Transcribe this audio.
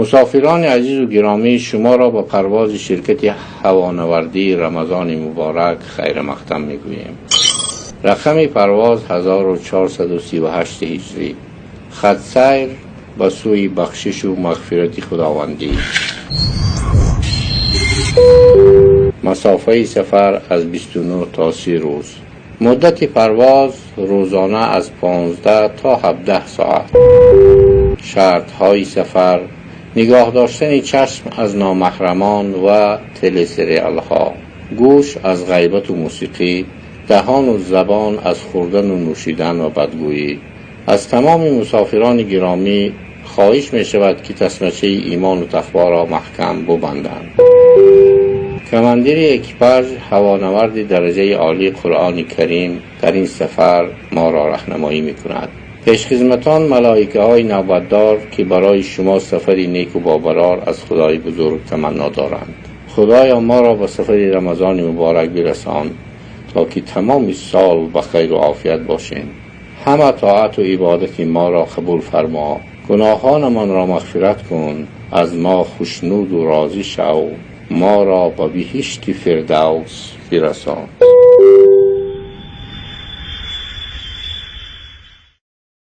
Мусофирони азизу гиромӣ, шуморо ба парвози ширкати ҳавонавардии Рамазони муборак хайрмақдам мегӯем. Рақами парвоз 1438 ҳиҷрӣ. Хатсайр ба сӯи бахшишу мағфирати худовандӣ. Масофаи сафар аз 29 то 30 рӯз. Муддати парвоз рӯзона аз 15 то 17 соат. Шартҳои сафар: нигоҳ доштани чашм аз номаҳрамон ва телесериалҳо, гӯш аз ғайбату мусиқӣ, даҳону забон аз хӯрдану нӯшидан ва бадгӯӣ. Аз тамоми мусофирони гиромӣ хоҳиш мешавад, ки тасмачаи имону тақворо маҳкам бубанданд. Командири экипаж, ҳавонаварди дараҷаи олии Қуръони Карим, дар ин сафар моро раҳнамоӣ мекунад. Пешхизматон малоикаҳои навбатдор, ки барои шумо сафари неку бобарор аз Худои бузург таманно доранд. Худоё, моро ба сафари Рамазони муборак бирасон, то ки тамоми сол ба хайру офият бошем. Ҳама тоату ибодати моро қабул фармо, гуноҳонамонро мағфират кун, аз мо хушнуду розӣ шав, моро ба биҳишти Фирдавс бирасон.